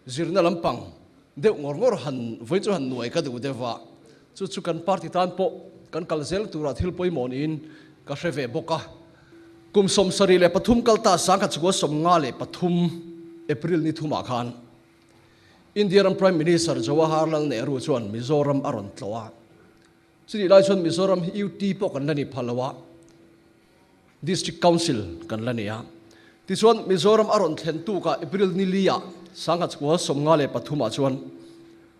Zirna lampang deuh ngawr ngawr han vawi chu han nuai ka duh deuh va, chu chu kan party tan pawh kan kal zel turah thil pawimawh niin ka hre ve bawk a. Kum 73 kal ta 1953 April ni thumah khan India ram Prime Minister Jawaharlal Nehru chuan Mizoram a rawn tlawh a. Chutih lai chuan Mizoram hi UT pawh kan la ni phal lo a, District Council kan la ni a. Tichuan Mizoram a rawn thlen tukah April ni li-ah 1953 ah chuan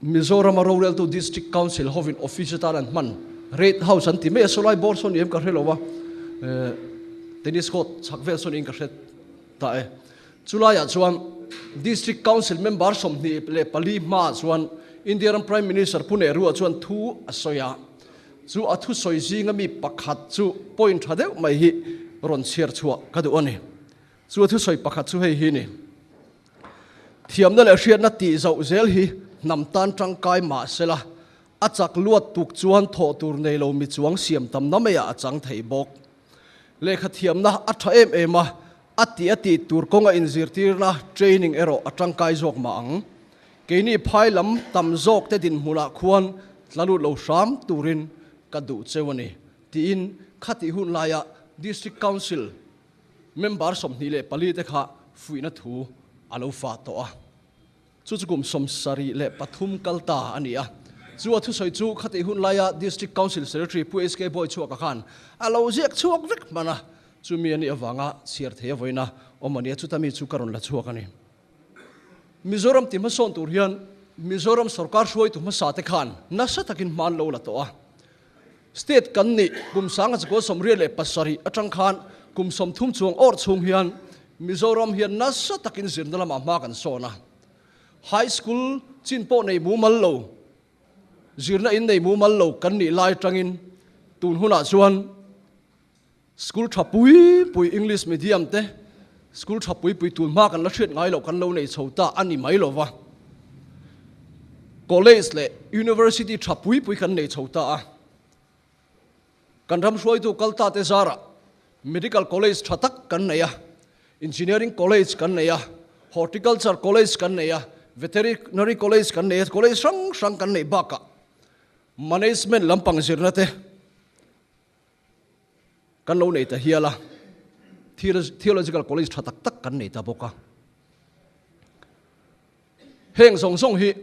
Mizoram a roreltu District Council hovin office atan an hman Red House an ti mai a, sawlai bawr sawn ni em ka hre lo a, tennis court chhak vel sawn in ka hre ta e. Chulaiah chuan District Council member 24 hmaah chuan India ram Prime Minister Pu Nehru-a chuan thu a sawi a, chu a thusawi zinga mi pakhat chu point tha deuh mai hi rawn chhiar chhuah ka duh a ni. Chu a thusawi pakhat chu hei hi ni, Thiamna leh hriatna tih zauh zel hi hnam tan tangkai mah sela, a chak luat tuk chuan thawh tur nei lo mi chuang siam tamna maiah a chang thei bawk. Lehkha thiamna a tha em em a, a tih a tih tur kawnga inzirtirna, training, erawh a tangkai zawk mah ang. Keini phai lam tam zawk te dinhmunah khuan tla lut lo hram turin ka duh cheu a ni, tiin khatih hun laia District Council member 24 te kha fuihna thu a lo fah tawh a. Chu chu kum 73 kal ta a ni a. Chu a thusawi chu khatih hun laia District Council Secretary Pu SK Bawichhuaka khan a lo ziak chhuak vek hman a. Chumi a nih avanga chhiar thei a vawiin a awm a nia, chuta mi chu ka rawn la chhuak a ni. Mizoram ti hmasawn tur hian Mizoram sorkar hruaitu hmasa te khan nasa takin hma an lo la tawh a. State kan nih kum 1987 atang khan kum 30 chuang awrh chhung hian Mizoram hian nasa takin zirna lamah hma kan sawn a. High school chin pawh nei mumal lo, zirna in nei mumal lo kan nih lai atangin tun hunah chuan school tha pui pui English medium te, school tha pui pui tun hma kan la hriat ngai loh kan lo nei chho ta a ni mai lo va. College leh University tha pui pui kan nei chho ta a. Kan ram hruaitu kal ta te zarah Medical College tha tak kan nei a, Engineering College kan nei a, Horticulture College kan nei a, Veterinary College kan nei a, college hrang hrang kan neih bakah Management lampang zirna te, Kan lo nei ta hial a, Theological College tha tak tak kan nei ta bawk a. Heng zawng zawng hi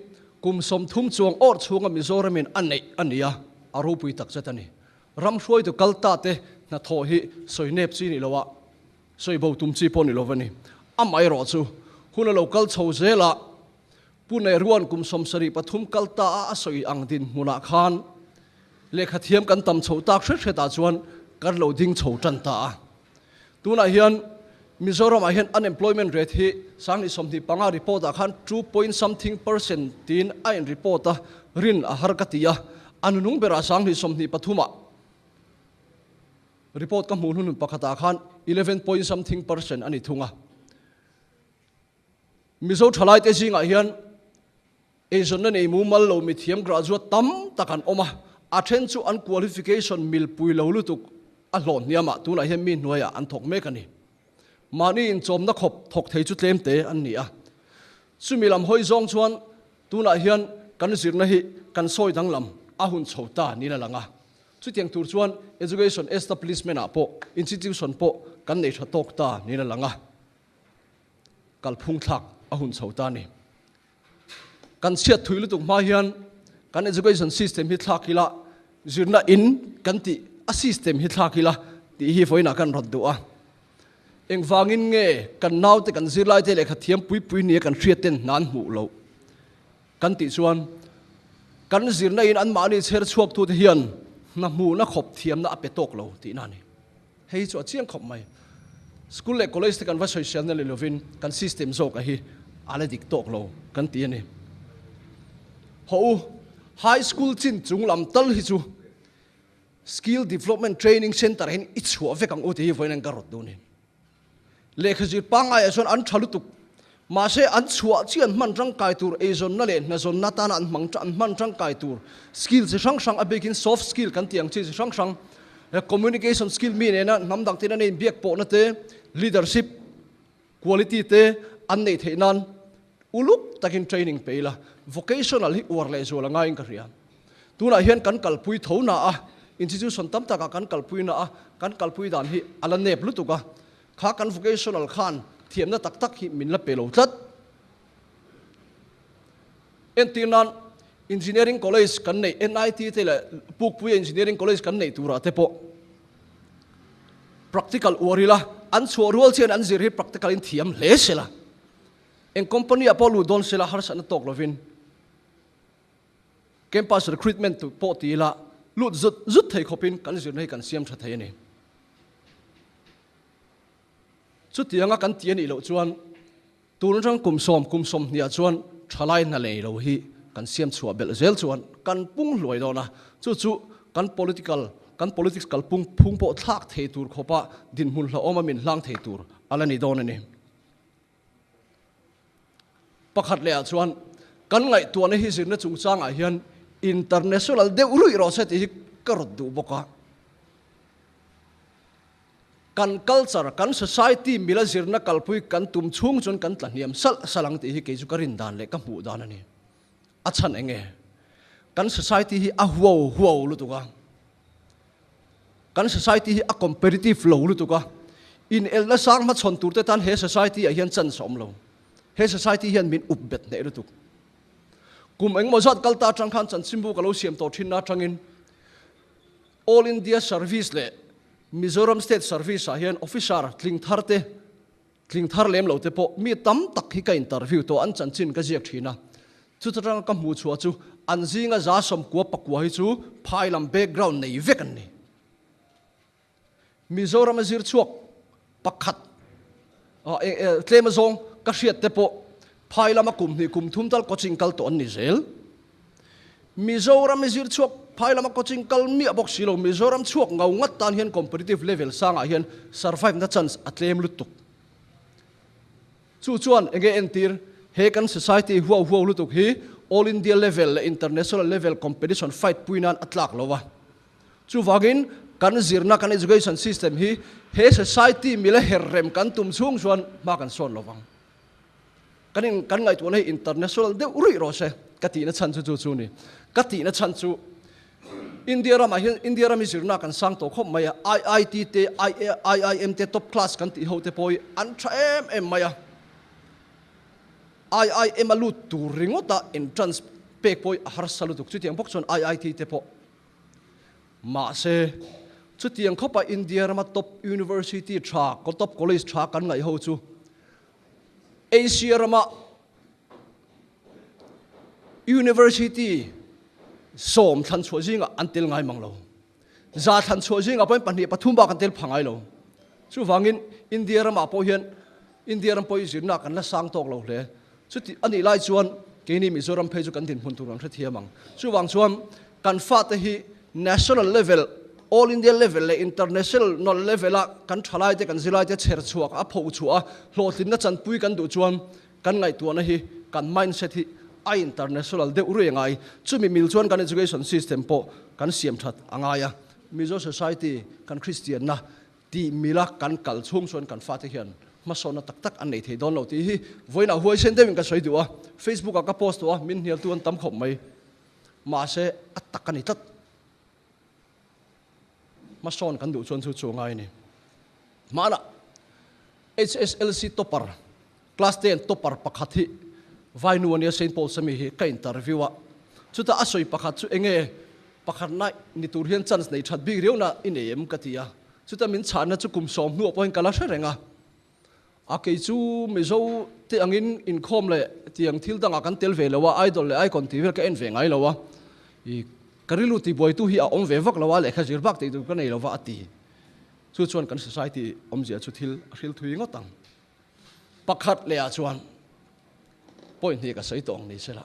kum 30 chuang awrh chhunga Mizoramin a neih a ni a, a ropui tak zet a ni. Ram hruaitu kal ta te hnathawh hi sawi nep chi ni lo a, sawi bo tum chi pawh ni lo a ni. Amaherawh chu hun a lo kal chho zel a, Pu Nehrua'n kum 73 kal ta a a sawi ang dinhmunah khan lehkha thiam kan tam chho tak hret hretah chuan kan lo ding chho tan ta a. Tunah hian Mizoramah hian unemployment rate hi 2025 report ah khan two point something percent tiin a in report a, rin a har ka ti a, a nunung berah 2023 ah report ka hmuh hnun pakhatah khan eleven point something percent a ni thung a. Mizo thalaite zingah hian eizawnna nei mumal lo mithiam graduate tam tak an awm a, a then chu an qualification milpui lo lutuk a hlawh hniamah tunah hian mi hnuaiah an thawk mek a ni. Mahni inchawmna khawp thawk thei chu tlemte an ni a. Chumi lam hawi zawng chuan tunah hian kan zirna hi kan sawi danglam a hun chho ta niin a lang a. Chutiang tur chuan education establishment-ah pawh institution pawh kan nei tha tawk ta niin a lang a. Kalphung thlak a hun chho ta a ni. Kan chhiat thui lutuk hma hian kan education system hi thlak ila, zirna in kan tih a system hi thlak ila tih hi vawiinah kan rawt duh a. Engvangin nge kan naute kan zirlaite lehkha thiam pui pui nia kan hriat ten hna an hmuh loh kan tih chuan kan zirna in anmahni chher chhuaktute hian hna hmuhna khawp thiamna a pe tawk lo tihna a ni. Hei chu a chiang khawp mai. School leh college te kan va sawiselna leh lovin kan system zawk a hi a la dik tawk lo kan ti a ni. Haw u, high school chin chung lam tal hi chu skill development training center hian i chhuah vek ang u tih hi vawiin an ka rawt duh a ni. Lehkha zir pangaiah chuan an tha lutuk. Mahse an chhuah chi an hman tangkai tur eizawnna leh hnazawnna atana an hmang an hman tangkai tur skill chi hrang hrang a bikin soft skill kan tih ang chi chi hrang hrang communication skill mi nena hnam dang tena nei inbiak pawhna te leadership quality te an neih theih nan Uluk takin training pe ila, vocational hi uar leh zual a ngaiin ka hria. Tunah hian kan kalpui tho na a, institution tam takah kan kalpui na a, kan kalpui dan hi a la nep lutuk a, kha kan vocational khan thiamna tak tak hi min la pe lo tlat. Entir nan Engineering College kan neih NIT te leh Pukpuia Engineering College kan neih turah te pawh practical uar ila, an chhuah rual chian an zir hi practical in thiam hle sela. Eng company ah pawh lut dawn sela harsatna tawk lovin campus recruitment tu pawh ti ila lut zut zut thei khawpin kan zirna hi kan siam tha thei a ni. Chutianga kan ti a nih loh chuan tun atang kum sawm kum sawmhniah chuan thalai hna lei lo hi kan siam chhuah belh zel chuan kan pung hluai dawn a, chu chu kan political kan politics kalpung phung pawh thlak thei tur khawpa dinhmun hlauhawma min hlang thei tur a la ni dawn a ni. Pakhat lehah chuan kan ngaihtuahna hi zirna chungchangah hian international deuh ruih rawh se tih hi ka rawt duh bawk a. Kan culture, kan society mila zirna kalpui kan tum chhung chuan kan tla hniam salh salh ang tih hi kei chu ka rin dan leh ka hmuh dan a ni. A chhan eng nge? Kan society hi a huau huau lutuk a. Kan society hi a competitive lo lutuk a, inelna sang hmachhawn tur te tan he society ah hian chance a awm lo. He society hian min up bet hneh lutuk. Kum engemaw zat kal ta atang khan chanchinbu ka lo siam tawh thinna atangin All India Service leh Mizoram State Service ah hian officer tling thar te, tling thar lem lo te pawh mi tam tak hi ka interview tawh an chanchin ka ziak thin a. Chuta tanga ka hmuh chhuah chu an zinga za sawmkua pakua hi chu phai lam background nei vek an ni. Mizoram a zir chhuak pakhat tlem azawng ka hriat te pawh phai lama kum hnih kum thum tal coaching kal tawh an ni zel. Mizoram i zir chhuak phai lama coaching kal miah bawk si lo, Mizoram chhuak ngau ngat tan hian competitive level sangah hian survive na chance a tlem lutuk. Chu chuan enge entir, he kan society huau huau lutuk hi all India level leh international level competition fight pui nan a tlak lo a. Chuvangin kan zirna, kan education system hi he society mila her rem kan tum chhung chuan hma kan sawn lo vang. Kan in kan ngaihtuahna hi international deuh ruih rawh se ka tihna chhan chu chu chu ni. Ka tihna chhan chu India ramah hian India ram hi zirna kan sang tawh khawp mai a, IIT te IIM te top class kan tih ho te pawh hi an tha em em mai a. IIM a lut tur ringawta entrance pek pawh hi a harsa lutuk chutiang bawk chuan IIT te pawh. Mahse, chutiang khawpa India rama top university tha, top college tha kan ngaih ho chu Asia rama university sawm thlan chhuah zingah an tel ngai mang lo. Za thlan chhuah zingah pawhin pahnih pathum bak an tel pha ngai lo. Chuvangin India ramah pawh hian India ram pawh hi zirna kan la sang tawk lo hle. Chuti a nih lai chuan keini Mizoram phei chu kan dinhmun tur kan hrethiam ang. Chuvang chuan kan fate hi national level, all India level leh international level a kan thalaite kan zilaite chher chhuak a pho chhuah a hlawhtlinna chanpui kan duh chuan kan ngaihtuahna hi kan mindset hi a international deuh rui a ngai. Chumi mil chuan kan education system pawh kan siam that a ngai a. Mizo society kan Kristianna Tih mila kan kal chhung chuan kan fate hian hmasawnna tak tak an nei thei dawn lo tih hi vawiinah huaisen deuhin ka sawi duh a, Facebook ah ka post tawh a, min hnialtu an tam khawp mai. Mahse a tak a ni tlat. Hmasawn kan duh chuan chu chu a ngai a ni. Hmanah HSLC topper, class ten topper pakhat hi Vainu ania Saint Paul's ami hi ka interview a, chutah a sawi pakhat chu enge Pakhatna ni tur hian chance nei that bik riauna i nei em ka ti a, chuta min chhahna chu kum sawm hnuah pawhin ka la hre reng a. A kei chu Mizo te angin inkhawm leh tiang thil dangah kan tel ve lo a, idol leh icon tih vel ka en ve ngai lo a, i ka rilru tibuaitu hi a awm ve vak lo a, lehkha zir bak tih tur ka nei lo va a ti. Chu chuan kan society awmzia chu thil a hril thui ngawt ang. Pakhat lehah chuan point hnih ka sawi tawh ang ni sela.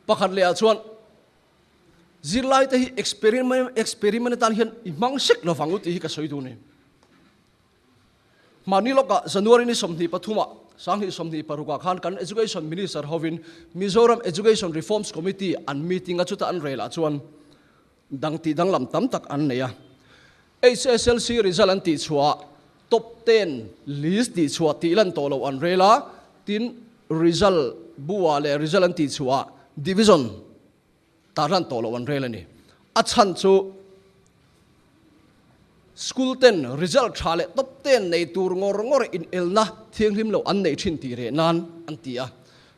Pakhat lehah chuan Zirlaite hi experiment experiment atan hian i hmang sek lovang u tih hi ka sawi duh ni. Mahni lawkah January ni 23 ah 2026 ah khan kan Education Minister hovin Mizoram Education Reforms Committee an meeting a chuta an rel ah chuan dang tih danglam tam tak an nei a. HSLC result an tih chhuah ah top ten list tih chhuah tih lan tawh loh an rel a, tin. result bu-ah leh result an tihchhuah ah division tarlan tawh loh an rel a ni. A chhan chu school ten result tha leh top ten nei tur ngawr ngawr inelna thianghlim loh an neih thin tih reh nan an ti a.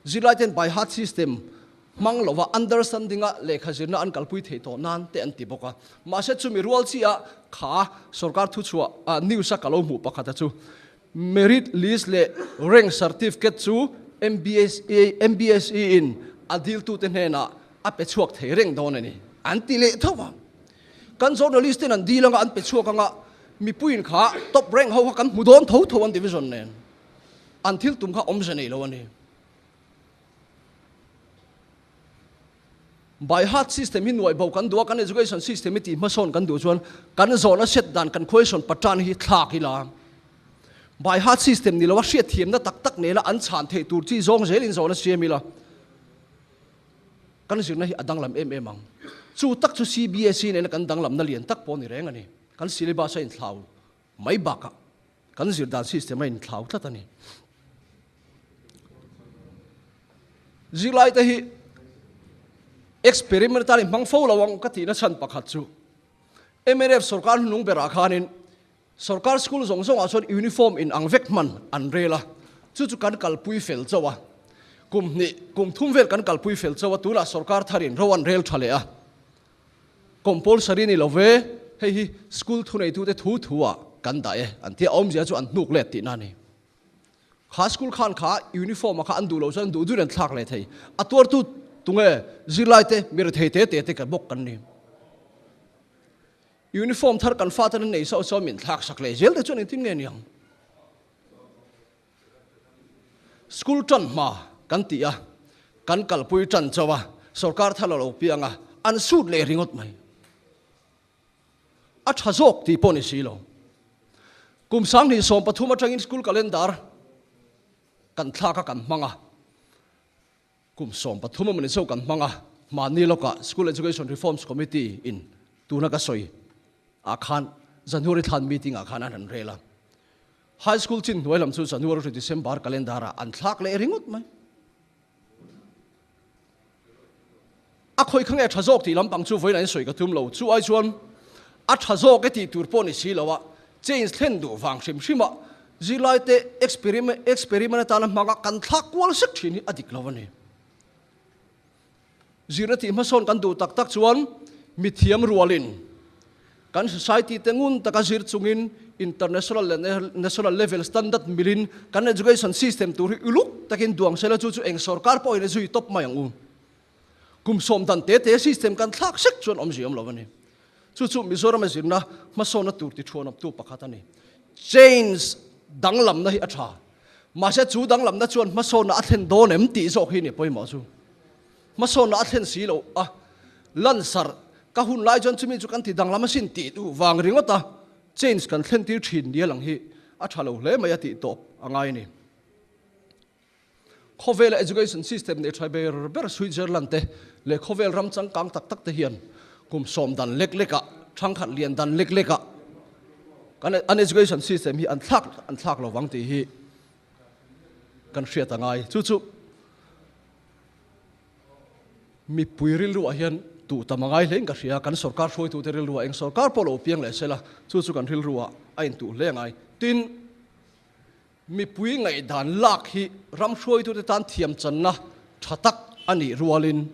Zirlai ten by heart system hmang lova understanding-a lehkha zirna an kalpui theih tawh nan te an ti bawk a. Mahse chumi rual chiah kha sorkar thuchhuah ah news-a ka lo hmuh pakhata chu merit list leh rank certificate chu MBSE MBSE-in a diltute hnenah a pe chhuak thei reng dawn a ni an ti leh tho a. Kan journalist ten an dil anga an pe chhuak anga mipuiin kha top rank ho kha kan hmu dawn tho tho an division nen an thil tum kha awmze nei lo a ni. By heart system hi nuai bo kan duh a, kan education system hi tih hmasawn kan duh chuan kan zawhna set dan kan question pattern hi thlak ila. By heart system ni loa hriatthiamna tak tak nena an chhan theih tur chi zawng zelin zawhna siam ila kan zirna hi a danglam em em ang. Chu tak chu CBSE nena kan danglamna lian tak pawh ni reng a ni. Kan syllabus a inthlau mai bakah kan zir dan system a inthlau tlat a ni. Zirlai te hi experiment atan i hmang fo lo ang ka tihna chhan pakhat chu mnf sorkar hnung berah khanin sorkar school zawng zawngah chuan uniform in ang vek hman an rel a, chu chu kan kalpui fel chauh a, kum hnih kum thum vel kan kalpui fel chauh a, tunah sorkar tharin ro an rel tha leh a. Compulsory ni lo ve, hei hi school thuneitute thu thu ah kan dah e an ti a, awmzia chu an hnuk let tihna a ni. Kha school khan kha uniform a kha an duh loh chuan duh duhin an thlak leh thei. A tuartu tunge zirlaite mi rethei te te te ka bawk kan ni. Uniform thar kan fa ten an nei sauh chuan min thlak sak leh zel te chuan engtin nge niang? School tan hma kan ti a, kan kalpui tan chauh a, sorkar thar a lo piang a, an sut leh ringawt mai. A tha zawk tih pawh ni si lo. Kum 2013 atangin school calendar kan thlak a kan hmang a, kum 13 amawni chauh kan hmang a, mahni lawkah School Education Reforms Committee in tuna ka sawi ah khan January thlan meeting ah khan an han rel a. High school chin hnuai lam chu January to December calendar ah an thlak leh ringawt mai. A khawi kha nge tha zawk tih lampang chu vawiin an sawi ka tum lo. Chu ai chuan a tha zawk e tih tur pawh ni si lo a, change thlen duh vang hrim hrim a zirlai te experiment experiment atana hmanga kan thlak kual sek thin hi a dik lo a ni. Zirna tih hmasawn kan duh tak tak chuan mithiam rualin Kan society te ngun taka zir chungin international leh national level standard milin kan education system tur hi uluk takin duang sela chu chu eng sorkar pawhin a zui tawp mai ang u. Kum sawm dan te te system kan thlak sek chuan awmzia awm lo a ni. Chu chu Mizoram a zirna hmasawnna tur ti thuanawptu pakhat a ni. Change danglamna hi a tha. Mahse chu danglamna chuan hmasawnna a thlen dawn em tih zawk hi ni pawimawh chu. Hmasawnna a thlen si lo a, lansarh ka hun lai chuan chumi chu kan ti danglam asin tih duh vang ringawt a, change kan thlen tir thin nia lang hi a tha lo hle mai a tih tawp a ngai a ni. Khawvela education system nei tha ber ber Switzerland te leh khawvel ram changkang tak tak te hian kum sawm dan lek lek ah, thangkhat lian dan lek lek ah kan an education system hi an thlak an thlak lo vang tih hi kan hriat a ngai. Chu chu Mipui rilruah hian tuh tam a ngai hlein ka hria, kan sorkar hruaitute rilruah eng sorkar pawh lo piang leh sela, chu chu kan rilruah a intuh hle a ngai. Tin, mipui ngaihdan lak hi ram hruaitute tan thiamchanna tha tak a nih rualin,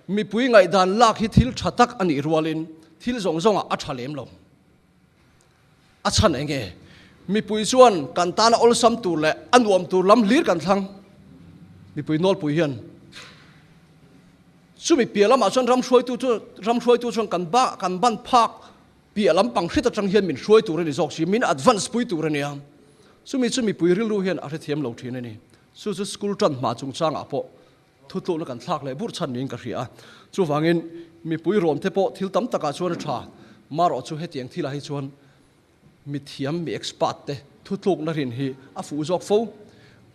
mipui ngaihdan lak hi thil tha tak a nih rualin thil zawng zawngah a tha lem lo. A chhan eng nge? Mipui chuan kan tana awlsam tur leh a nuam tur lam hlir kan thlang. Mipui nawlpui hian chumi piah lamah chuan ram hruaitu chu ram hruaitu chuan kan ba kan ban phak piah lam pang hrit atang hian min hruai tur a ni zawk si, min advance pui tur a nia. Chumi chu mipui rilru hian a hrethiam lo thin a ni. Chu chu school tan hma chungchangah pawh Thutlukna kan thlak leh burh chhan niin ka hria a, chuvangin mipui rawn te pawh thil tam takah chuan a tha, marawh chu hetiang thilah hi chuan mithiam, mi expert te thutlukna rin hi a fuh zawk fo.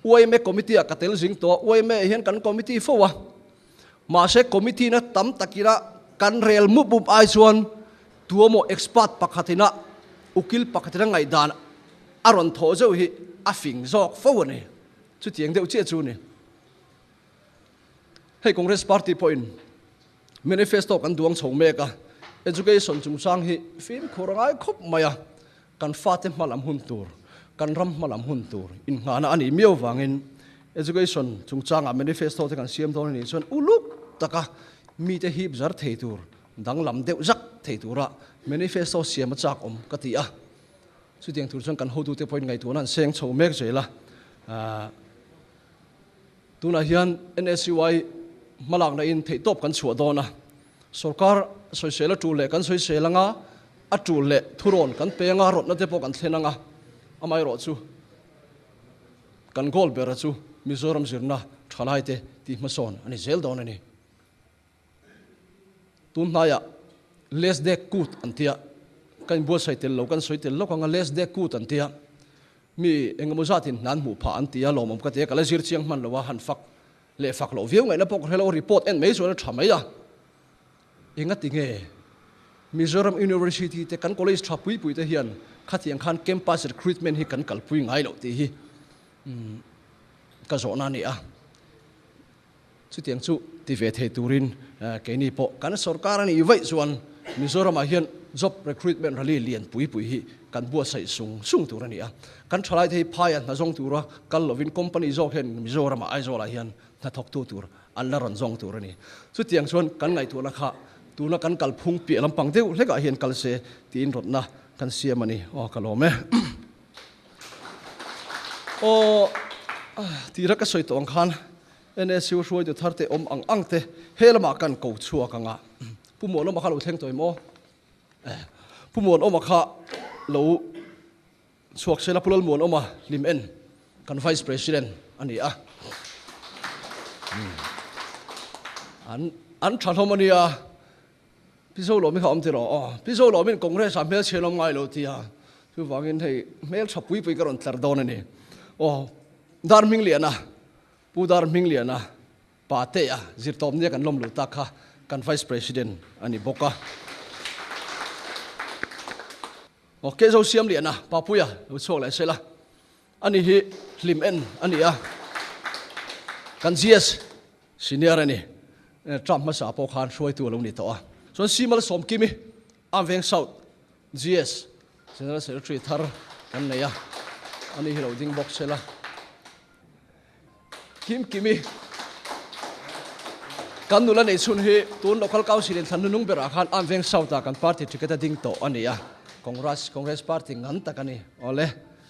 Yma committee ah ka tel zing tawh a, yma hian kan committee fo a, mahse committee na tam takina kan rel mup mup ai chuan tuamaw expert pakhatina ukil pakhatina ngaihdan a rawn thawh zeuh hi a fing zawk fo a ni, chutiang deuh chiah chu a ni. Hei Congress Party pawhin manifesto kan duang chho mek a, education chungchang hi fimkhur a ngai khawp mai a, kan fate hma lam hun tur, kan ram hma lam hun tur innghahna a nih miau vangin education chungchangah manifesto te kan siam dawn a nih chuan uluk taka mite hip zar thei tur, danglam deuh zak thei tura manifesto siam a chak awm ka ti a. Chutiang tur chuan kan hotute pawhin ngaihtuahna an seng chho mek zel a. Tunah hian NSUI hmalakna in theihtawp kan chhuah dawn a, sorkar sawisel a tul leh kan sawisel anga, a tul leh thurawn kan pe anga, rawtna te pawh kan thlen anga, amaherawh chu kan goal bera chu Mizoram zirna thalai te tih hmasawn a ni zel dawn a ni. Tun hnaiah Les de Kut an tia, ka inbuatsaih tel lo, kan sawi tel lawk anga Les de Kut an tia, mi engemaw zatin hna an hmuh phah an ti a, lawmawm ka ti a, ka la zir chiang hman lo a, han fak leh fak loh viau ngaihna pawh ka hre lo, report en mai chuan a tha mai a, engati nge Mizoram University te kan college tha pui pui te hian khatiang khan campus recruitment hi kan kalpui ngai loh tih hi ka zawhna a ni a. Chutiang chu ti ve thei turin keini pawh kan sorkar a nih vaih chuan Mizoramah hian job recruitment rally lian pui pui hi kan buatsaih sung sung tur a ni a. Kan thalaite hi phaia hna zawng tura kal lovin company zawk hian Mizoramah Aizawlah hian hnathawktu tur an la rawn zawng tur a ni. Chutiang chuan kan ngaihtuahna kha tuna kan kalphung piah lampang deuh hlekah hian kal se tiin rawtna kan siam a ni. Aw ka lawm e. Aw tira ka sawi tawh ang khan NSU hruaitu thar te awm ang ang te he lamah kan ko chhuak ang a, Pu Muanawma kha lo thleng tawh em aw? Pu Muanawma kha lo chhuak sela Pu Lalmuanawma hlim en kan Vice President a ni a. An an tha hlawm a nia. Pi Zolawmi kha awm tiraw aw? Pi Zolawmin Congress ah hmelchhe an awm ngai lo tia chuvangin hei hmeltha pui pui ka rawn tlar dawn a ni. Aw Dar Hmingliana Pu Dar Hmingliana pa te a zirtawpnia kan lawm lo tak kha kan Vice President a ni bawk a. Aw Kezo Siamliana Papuia lo chhuak leh sela ani hi hlim en a ni a, kan GS senior a ni. Term hmasa pawh khan hruaitu a lo ni tawh a. Chuan Simal Sawmkimi Amveng South GS General Secretary thar kan nei a, ani hi lo ding bawk sela. Kim Kimi, Kan nula neih chhun hi tun Local Council in thlan hnunung berah khan Amveng South ah kan party ticket a ding tawh a ni a, Congress Congress party ngan tak a ni. Awle.